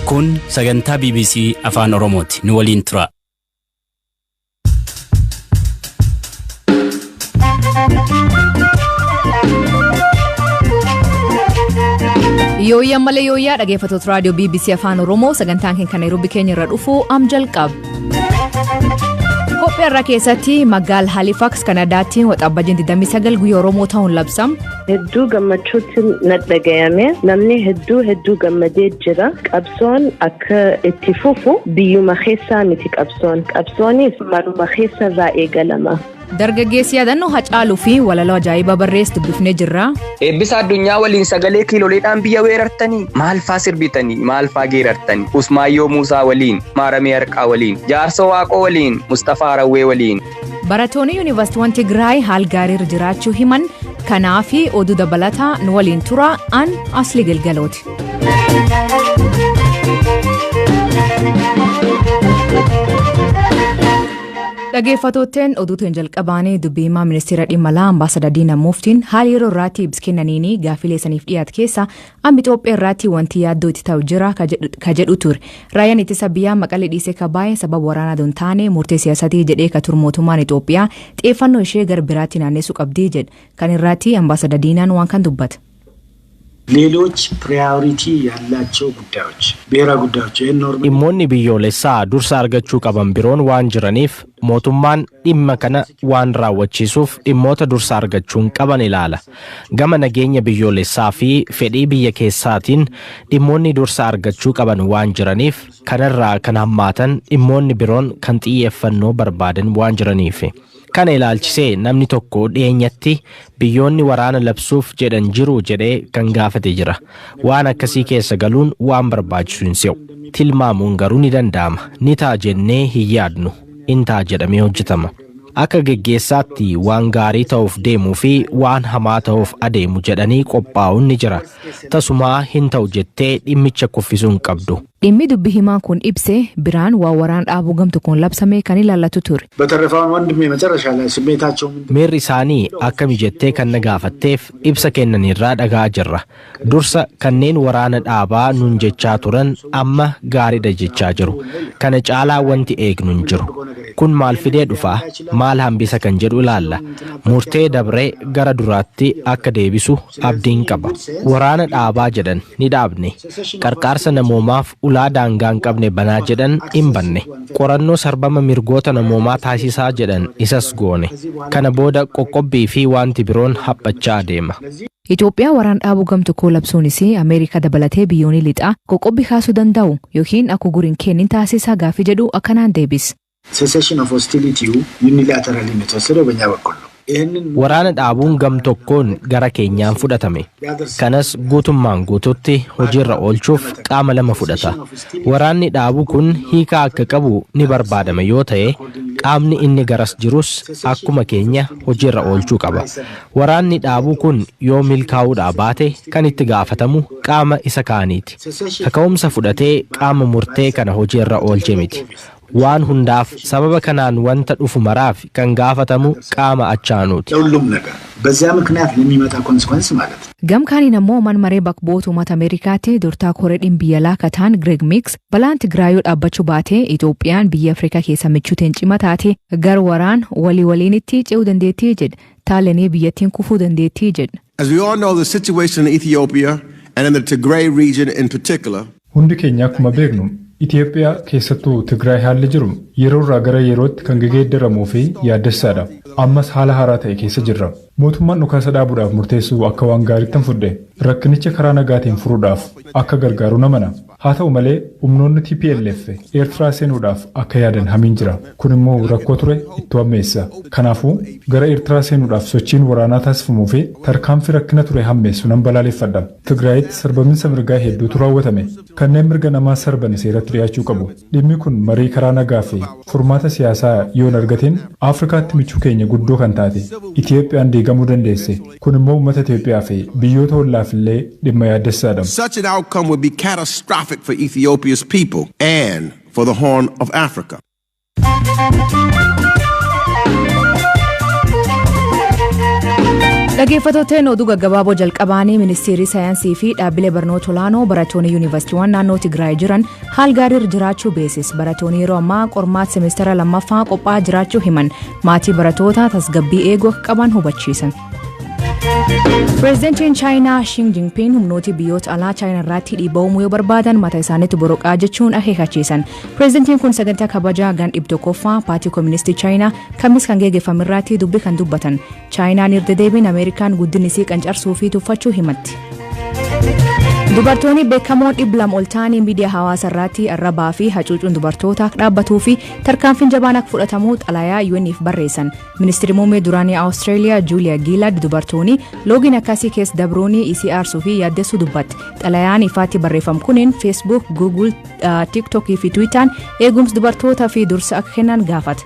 Kun sagantaa BBC Afaan Oromooti. Nu waliin tura. Yooyyaa malee yooyyaa dhaggeeffattoota raadiyoo BBC Afaan Oromoo sagantaan keenya kan Nairobi keenya irra dhufu am jalqaba. Qophii irraa keessatti magaal Halifax Kanadaatti waxabajjiin 29 guyyaa Oromoo ta'uun labsama. Hedduu gammachuutti na dhagayame namni hedduu hedduu gammadee jira qabsoon akka itti fufu biyyuma keessaa miti qabsoon qabsoonis manuma keessa irraa eegalama. Dargaggeessi yaadannoo Hacaaluu fi walaloo ajaa'ibaa barreesse dubbifnee jirra. Eebbisa addunyaa waliin sagalee kiiloleedhaan biyya weerartanii maal faa sirbitanii maal faa geerartanii Usmaayyoo Muusaa waliin Maaramee Harqaa waliin Jaarsoo Waaqoo waliin Mustafaa Rawwee waliin. Barattoonni yuunivarsiitiiwwan Tigraay haal gaariirra jiraachuu himan kanaafi oduu dabalataa nu waliin tura an Asli Galgalooti. Dhaggeeffattootteen oduutiin jalqabaanii dubbii himaa ministeera dhimma alaa ambaasadar Diinaa Muftiin haala yeroo irraatti ibsa kennaniini gaaffilee saniif dhiyaate keessa amma Itoophiyaa irraatti wanti yaaddoo itti ta'u jira ka jedhu ture. Raayyaan ittisa biyyaa maqalee dhiisee ka baay'ee sababa waraanaa don taane murtee siyaasatii jedhee ka ture mootummaan Itoophiyaa xiyyeeffannoo ishee gara biraatti naannessuu qabdii jedha. Kan irraatti ambaasadar Diinaan waan kan dubbata. ሌሎች ፕራዮሪቲ ያላቸው ጉዳዮች ብሔራዊ ጉዳዮች ይህን ኖርም Dhimmoonni biyyoolessaa dursa argachuu qaban biroon waan jiraniif mootummaan dhimma kana waan raawwachiisuuf dhimmoota dursa argachuun qaban ilaala. Gama nageenya biyyoolessaa fi fedhii biyya keessaatiin dhimmoonni dursa argachuu qaban waan jiraniif kanarraa kan hammaatan dhimmoonni biroon kan xiyyeeffannoo barbaadan waan jiraniif. Kana ilaalchisee namni tokko dhiyeenyatti biyyoonni waraana labsuuf jedhan jiru jedhee kan gaafate jira. Waan akkasii keessa galuun waan barbaachisu hin se'u. Tilmaamuun garuu ni danda'ama. Ni ta'a jennee hin yaadnu. In ta'a jedhamee hojjetama. Akka geggeessaatti waan gaarii ta'uuf deemuu fi waan hamaa ta'uuf adeemu jedhanii qophaa'uun ni jira. Tasumaa hin ta'u jettee dhimmicha kuffisuu hin qabdu. Dhimmi dubbi himaan kun ibse biraan waan waraan dhaabuu gamtu kun labsame kan ilaallatu ture. በተረፈ አሁን ወንድሜ መጨረሻ ላይ ስሜታቸው ምንድን Miirri isaanii akkami jettee kan na gaafatteef ibsa kennanirraa dhagaa jirra. Dursa kanneen waraana dhaabaa nun jechaa turan amma gaariidha jechaa jiru. Kana caalaa wanti eegnu hin jiru. Kun maal fidee dhufa maal hambisa kan jedhu ilaalla. Murtee dabree gara duraatti akka deebisu abdiin qaba. Waraana dhaabaa jedhan ni dhaabne. Qarqaarsa namoomaaf ulaa daangaa hin qabne banaa jedhan hin banne. Qorannoo sarbama mirgoota namoomaa taasisaa jedhan isas goone. Kana booda qoqqobbii fi wanti biroon haphachaa adeema. Itoophiyaa waraan dhaabuu gamtu koo labsuunis Ameerikaa dabalatee biyyoonni lixaa qoqqobbii kaasuu danda'u yookiin akka guriin kennin taasisaa gaaffii jedhu akkanaan deebis. ሴሴሽን ኦፍ ሆስቲሊቲው ዩኒላተራሊ የተወሰደው በእኛ በኩል ነው። ይህንን Waraana dhaabuun gam tokkoon gara keenyaan fudhatame. Kanas guutummaan guututti hojiirra oolchuuf qaama lama fudhata. Waraanni dhaabuu kun hiikaa akka qabu ni barbaadama yoo ta'e qaamni inni garas jirus akkuma keenya hojiirra oolchuu qaba. Waraanni dhaabuu kun yoo milkaa'uudhaa baate kan itti gaafatamu qaama isa kaaniiti. Kaka'umsa fudhatee qaama murtee kana hojiirra oolche miti. Waan hundaaf sababa kanaan wanta dhufu maraaf kan gaafatamu qaama achaanuuti. ለሁሉም ነገር በዚያ ምክንያት ለሚመጣ ኮንሲኮንስ ማለት ነው። Gamkaaniin ammoo man maree bakka bu'oota uummata Ameerikaatti durtaa koree dhimma alaa kataan Greg Mix balaan Tigraayoo dhaabbachuu baatee Itoophiyaan biyya Afrikaa keessa michuuteen cima taate gar waraan walii waliinitti ce'uu dandeettii jedha. Taalenii biyyattiin kufuu dandeettii jedha. As we all know, the situation in Ethiopia and in the Tigray region in particular Hundi keenya akkuma beeknu Itoophiyaa keessattuu Tigraay haalli jiru yeroo irraa gara yerootti kan geeddaramuu fi yaaddessaadha. Ammas haala haaraa ta'e keessa jirra. Mootummaan dhukaasa dhaabuudhaaf murteessuu akka waan gaariitti hin fudhe rakkinicha karaa nagaatiin furuudhaaf akka gargaaru namana. Haa ta'u malee humnoonni TPLF Eertiraa seenuudhaaf akka yaadan hamiin jira. Kun immoo rakkoo ture itti hammeessa. Kanaafuu gara Eertiraa seenuudhaaf sochiin waraanaa taasifamuu fi tarkaanfii rakkina ture hammeessu nan balaaleffadha. Tigraayitti sarbaminsa mirgaa hedduutu raawwatame. Kanneen mirga namaa sarban seeratti dhiyaachuu qabu. Dhimmi kun marii karaa nagaa fi furmaata siyaasaa yoo hin argatin Afrikaatti michuu keenya guddoo kan taate Itiyoophiyaan diigamuu dandeesse. Kun immoo uummata Itiyoophiyaa fi biyyoota hollaaf illee dhimma yaaddessaadha. Such an outcome would be catastrophic for Ethiopia's people and for the Horn of Africa. Dhaggeeffattootni, oduu gaggabaaboo jalqabaanii. Ministeerri saayinsii fi dhaabbilee barnoota olaanoo barattoonni yuunivarsiitiiwwan naannoo Tigraay jiran haal gaariirra jiraachuu beeksise. Barattoonni yeroo ammaa qormaata seemistara lammaffaa qophaa'aa jiraachuu himan. Maatii barattoota tasgabbii eeguu akka qaban hubachiisan. Pireezidantiin Chaayinaa Xi Jinping humnooti biyyoota alaa Chaayinaa irratti dhiibbaa uumuu yoo barbaadan mata isaaniitti boroqaa jechuun akeekkachiisan. Pireezidantiin kun sagantaa kabajaa gan 100ffaa Paartii Kooministii Chaayinaa Kamis kan geggeeffame irratti dubbii kan dubbatan. Chaayinaan irra deebiin Ameerikaan guddinni isii qancarsuu fi tuffachuu himatti. Dubartoonni beekamoon 200 ol ta'anii miidiyaa hawaasaa irratti arrabaa fi hacuucuun dubartoota akka dhaabbatuu fi tarkaanfiin jabaan akka fudhatamu xalayaa UN'if barreessan. Ministeerri muummee duraanii Awustreeliyaa Juuliyaa Giilaad dubartoonni loogiin akkasii keessa dabruun isii aarsuu fi yaaddessuu dubbatti. Xalayaan ifaatti barreeffamu kunin Facebook, Google, TikTok fi Twitter eegumsa dubartootaa fi dursa akka kennan gaafata.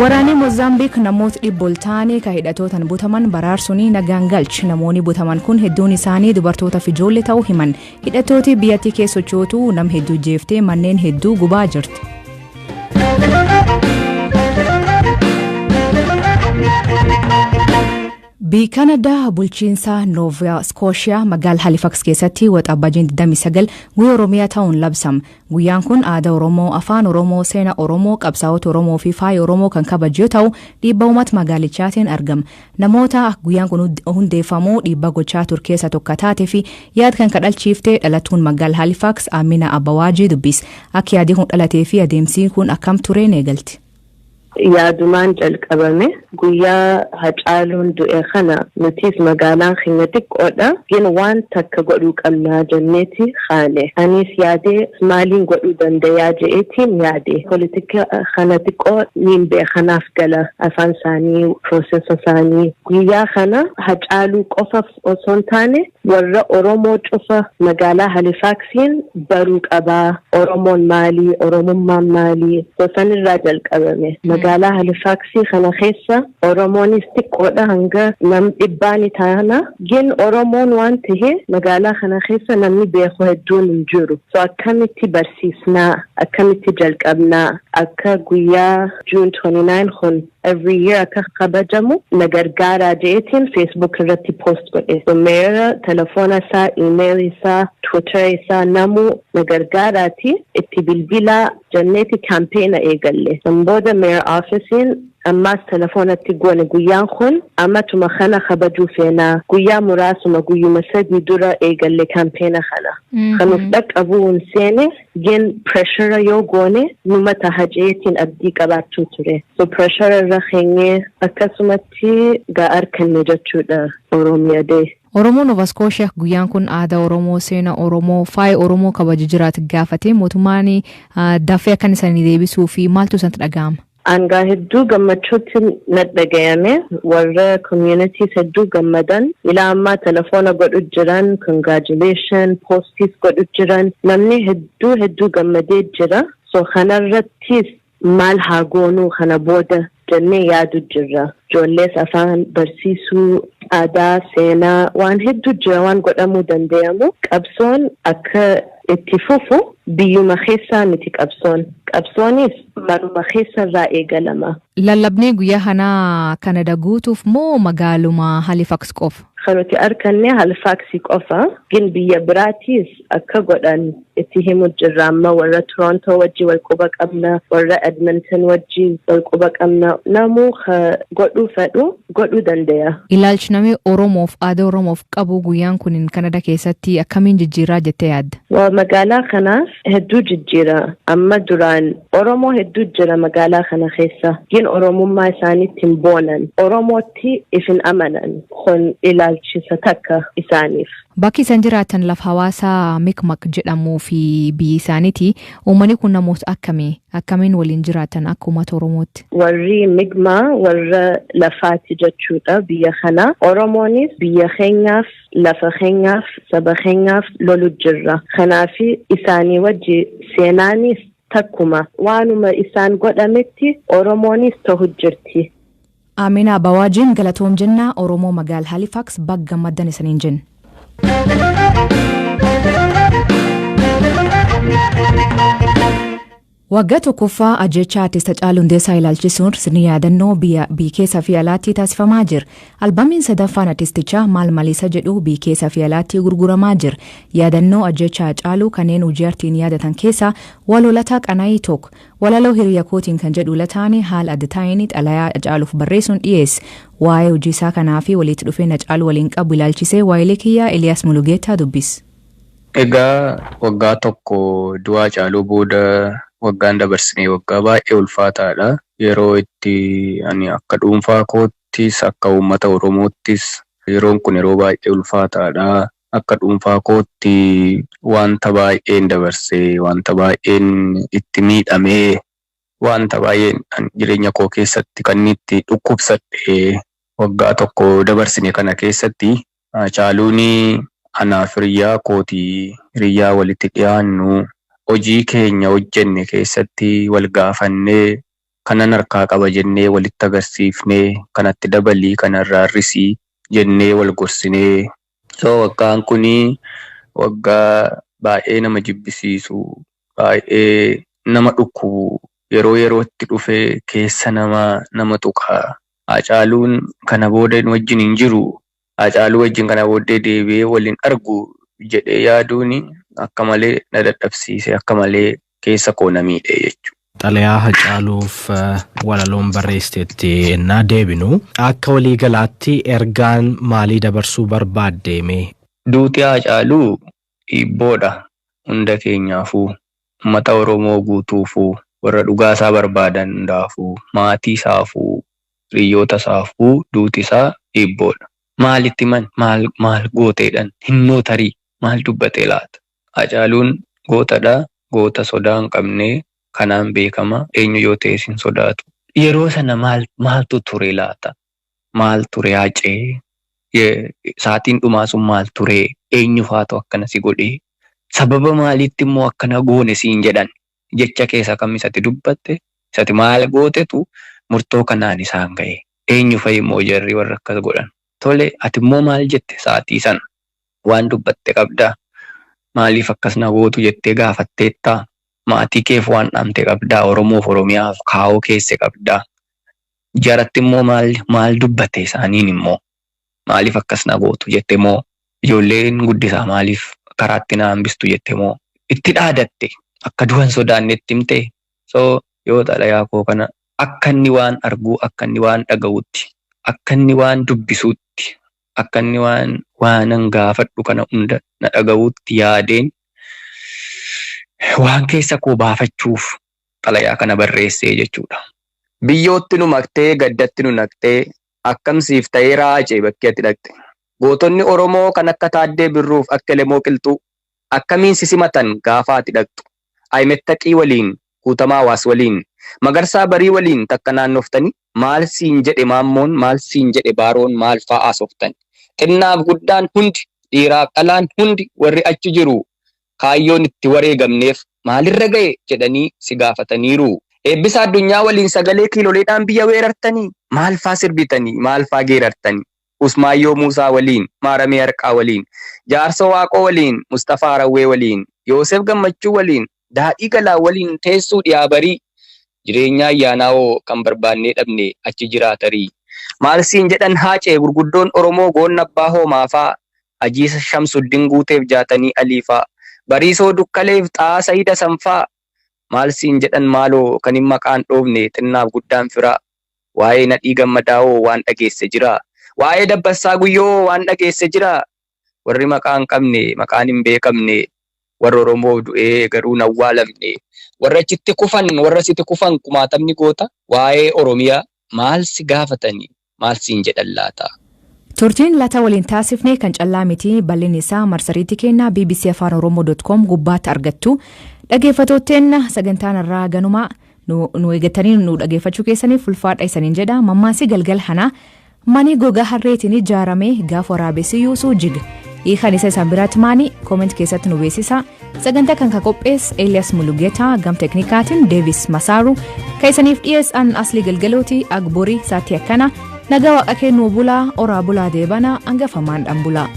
Waraanni Moozaambiik namoota 100 ol ta'anii kan hidhattootaan butaman baraarsuun nagaan galche. Namoonni butaman kun hedduun isaanii dubartoota fi ijoollee ta'uu himan. Hidhattooti biyyattii keessa sochootu nam hedduu jeeftee manneen hedduu gubaa jirti. Biyya Kanadaa bulchiinsa Noova Skooshiyaa magaalaa Halifax keessatti Waxabajjiin 29 guyyaa Oromiyaa ta'uun labsama. Guyyaan kun aadaa Oromoo, afaan Oromoo, seenaa Oromoo, qabsaa'ota Oromoo fi faaya Oromoo kan kabaju yoo ta'u, dhiibbaa uummata magaalichaatiin argama. Namoota guyyaan kun hundeeffamuu dhiibbaa gochaa ture keessaa tokko taatee fi yaada kan kadhalchiiftee dhalattuun magaalaa Halifax Amina Abbawaajii dubbis. Akka yaadii kun dhalatee fi adeemsi kun akkam tureen eegalti. Yaadumaan jalqabame. Guyyaa Hacaaluun du'e kana nutis magaalaan keenya xiqqoodha. Gin waan takka godhuu qabnaa jenneeti kaane. Anis yaadee maaliin godhuu dandayaa je'eetiin yaade. Politika kana xiqqoo niin beekanaaf gala, afaan isaanii, process isaanii. Guyyaa kana Hacaaluu qofaaf osoo hin taane warra Oromoo cufa magaalaa Halifaksiin baruu qabaa. Oromoon maalii? Oromummaan maalii? Sanirraa jalqabame. Magaalaa Halifaksii kana keessa Oromoonis xiqqoodha, hanga nam dhibbaani taana. Gin Oromoon waan tahe magaalaa kana keessa namni beeku hedduun hin jiru. So akkamitti barsiisnaa? Akkamitti jalqabnaa? Akka guyyaa June 29 kun every year akka kabajamu na gargaaraa je'eetiin Facebook irratti post godhe. So mayor telefoona isaa, email isaa, Twitter isaa namuu na gargaaraati itti bilbilaa jenneeti campaign eegalle. San booda mayor officein ammaas telefoonatti goone, guyyaan kun amatuma kana kabajuu feenaa, guyyaa muraasuma guyyuma 3 dura eegalle campaign kana. Kanuuf dhaqqabuu hin seene, gin pressure yoo goone numa taha jeetiin abdii qabaachuu ture. So pressure irra keenyee akkasumatti gaa arkanne jechuudha Oromiyaa Day. Oromoo Nova Scotia guyyaan kun aadaa Oromoo, seenaa Oromoo, faaya Oromoo kabaju jiraatu gaafate mootummaan dafee akkan isaanii deebisuu fi maaltu isaanitti dhaga'ama? Angaa hedduu gammachuutti na dhagayame. Warra communities hedduu gammadan. Ilaa ammaa telefoona godhu jiran, congratulation posts godhu jiran, namni hedduu hedduu gammadee jira. So kanarrattis maal haa goonuu kana booda jennee yaadu jirra. Ijoollees afaan barsiisuu, aadaa, seenaa, waan hedduu jira waan godhamuu danda'amu. Qabsoon akka itti fufu, biyyuma keessaa miti qabsoon. Qabsoonis manuma keessa irraa eegalama. Lallabnee guyyaa kanaa Kanada guutuuf moo magaaluma Halifax qofa? Kan nuti arganne Halifaxii qofa. Gin biyya biraatiis akka godhan itti himu jirra. Amma warra Toronto wajji wal quba qabna, warra Edmonton wajji wal quba qabna. Namuu godhuu fedhu godhuu danda'a. Ilaalchi namni Oromoof, aadaa Oromoof qabu guyyaan kun Kanada keessatti akkamiin jijjiiraa jettee yaadda? Waa magaalaa kanaaf hedduu jijjiira. Amma duraan Oromoo hedduu jira magaalaa kana keessa. Gin Oromummaa isaaniitti hin boonan. Oromootti if hin amanan. Kun ilaalchisa takka isaaniif. Bakki isaan jiraatan lafa hawaasaa Mikmak jedhamuu fi biyyi isaaniiti. Uummanni kun namoota akkamii? Akkamiin waliin jiraatan akka uummata Oromootti? Warri Mi'kmaq warra lafaati jechuudha biyya kana. Oromoonis biyya keenyaaf, lafa keenyaaf, saba keenyaaf lolu jirra. Kanaafi isaanii wajji seenaanis takkuma. Waanuma isaan godhametti Oromoonis ta'u jirti. Amina Bawaajiin galatoom jennaa. Oromoo magaala Halifax bagga gammaddan isaniin jenna. Waggaa tokkoffaa ajjechaa artist Hacaaluu Hundeessaa ilaalchisuun sirni yaadannoo biyya keessaa fi alaatti taasifamaa jira. Albamiin sadaffaan artistichaa Maal Maliisa jedhu biyya keessaa fi alaatti gurguramaa jira. Yaadannoo ajjechaa Hacaaluu kanneen hojii artiin yaadatan keessaa Waloo Qanaa'ii tokko. Walaloo hiriya kootiin kan jedhu Lataan haala adda ta'een xalayaa Hacaaluuf barreessuun dhiyeesse. Waa'ee hojii isaa kanaa fi walitti dhufeenya Hacaaluu waliin qabu ilaalchisee waayilee kiyyaa Eliyaas Mulugeettaa dubbise. Egaa waggaa tokko du'a Hacaaluu booda waggaan dabarsinee waggaa baay'ee ulfaataadha. Yeroo itti ani akka dhuunfaa koottis akka uummata Oromoottis yeroon kun yeroo baay'ee ulfaataadha. Akka dhuunfaa kootti wanta baay'een dabarsee, wanta baay'een itti miidhamee, wanta baay'een jireenya koo keessatti kan itti dhukkubsadhe waggaa tokko dabarsine kana keessatti Hacaaluun anaaf hiriyaa kootii, hiriyaa walitti dhiyaannu, hojii keenya hojjenne keessatti wal gaafannee, kanan harkaa qaba jennee walitti agarsiifnee, kanatti dabalii kanarraa hir'isii jennee wal gorsinee. So waggaan kuni waggaa baay'ee nama jibbisiisu, baay'ee nama dhukkubu, yeroo yerootti dhufee keessa nama tuqa. Hacaaluun kana booda nu wajjin hin jiru. Hacaaluu wajjin kana booddee deebi'ee waliin argu jedhee yaaduun akka malee na dadhabsiise, akka malee keessa koo na miidhe jechuudha. Xalayaa Hacaaluuf walaloon barreessiteetti ennaa deebinu akka waliigalaatti ergaan maalii dabarsuu barbaaddeeme? Duuti Hacaaluu dhiibboodha hunda keenyaafuu, uummata Oromoo guutuufuu, warra dhugaasaa barbaadan hundaafuu, maatii isaafuu, hiriyoota isaafuu duuti isaa dhiibboodha. Maalitti man maal gooteedhan hinnoo tarii maal dubbatee laata? Hacaaluun gootadha. Goota sodaa hin qabne, kanaan beekama. Eenyu yoo ta'es hin sodaatu. Yeroo sana maaltu ture laata? Maal ture Hacee? Saatiin dhumaa sun maal ture? Eenyu faatu akkana si godhee? Sababa maaliitti immoo akkana goone siin jedhan? Jecha keessa kam isatti dubbatte? Isatti maal gootetu murtoo kanaan isaan ga'e? Eenyu fa'i immoo jarri warra akkas godhan? Tole, ati immoo maal jette saatii sana? Waan dubbatte qabdaa? Maaliif akkas na gootu jettee gaafatteettaa? Maatii keef waan dhaamte qabdaa? Oromoof Oromiyaaf kaa'oo keesse qabdaa? Jaratti immoo maal dubbatte isaaniin immoo? Maaliif akkas na gootu jette moo? Ijoolleen guddisaa maaliif karaatti na hambistu jette moo? Itti dhaadatte akka du'an sodaannetti himte? So yoo xalayaa koo kana akka inni waan arguu, akka inni waan dhaga'utti, akka inni waan dubbisuutti, akka inni waanan gaafadhu kana hunda na dhaga'uutti yaadeen waan keessa koo baafachuuf xalayaa kana barreessee jechuudha. Biyyootti nu maktee, gaddatti nu naqxee, akkam siif ta'ee raacee bakki ati dhaqxe. Gootonni Oromoo kan akka Taaddee Birruuf akka Elemoo Qilxuu akkamiin si simatan gaafa ati dhaqxu. Ayimettaqii waliin, Kuutamaa Hawaas waliin, Magarsaa Barii waliin takka naannoftanii maal siin jedhe maammoon, maal siin jedhe baaroon, maal fa'aa haasoftan. Xinnaaf guddaan hundi, dhiiraaf dhalaan hundi warri achi jiru kaayyoon itti wareegamneef maalirra ga'e jedhanii si gaafataniiru. Eebbisa addunyaa waliin sagalee kiiloleedhaan biyya weerartanii maal faa sirbitanii, maal faa geerartanii. Usmaayyoo Muusaa waliin, Maaramee Harqaa waliin, Jaarsoo Waaqoo waliin, Mustafaa Rawwee waliin, Yoosef Gammachuu waliin, Daadhii Galaa waliin teessuu dhiyaa barii, jireenya ayyaanaa hoo kan barbaannee dhabne achi jiraatarii. Maal siin jedhan Haacee gurguddoon Oromoo goonna abbaa hoomaafaa, Hajii Shamsuddin Guuteef Jaatanii Aliifaa, Bariisoo Dukkaleef Xahaa Sayida Sanfaa. Maal siin jedhan maaloo kan hin maqaan dhoofne xinnaaf guddaan firaa. Waa'ee Nadhii Gammadaa hoo waan dhageesse jira. Waa'ee Dabbassaa Guyyoo waan dhageesse jira. Warri maqaa hin qabne, maqaan hin beekamne, warra Oromoof du'ee garuu hin awwaalamne, warra achitti kufan, warra sitti kufan kumaatamni goota, waa'ee Oromiyaa maal si gaafatanii, maal siin jedhan laata? Turtiin Lataa waliin taasifne kan callaa miti. Bal'inni isaa marsariitii keenyaa bbcafaanoromoo.com gubbaatti argattu. Dhaggeeffattootteen, sagantaan irraa ganuma nu eeggatanii nu dhaggeeffachuu keessaniif ulfaadha isaniin jedha. Mammaasii galgal hanaa: mani gogaa harreetiin ijaarame gaafa waraabessi yuusuu jiga. Hiikan isa isaan biraatti maani? Comment keessatti nu beeksisa. Sagantaa kan ka qopheesse Elias Mulugeetaa, gam teknikaatiin Deevis Masaaru, ka isaniif dhiyeessan Aslii Galgalooti. Agborii saatti akkana nagaa waaqa kennuu bulaa, oraa bulaa, deebanaa hangafamaan dhaan bulaa.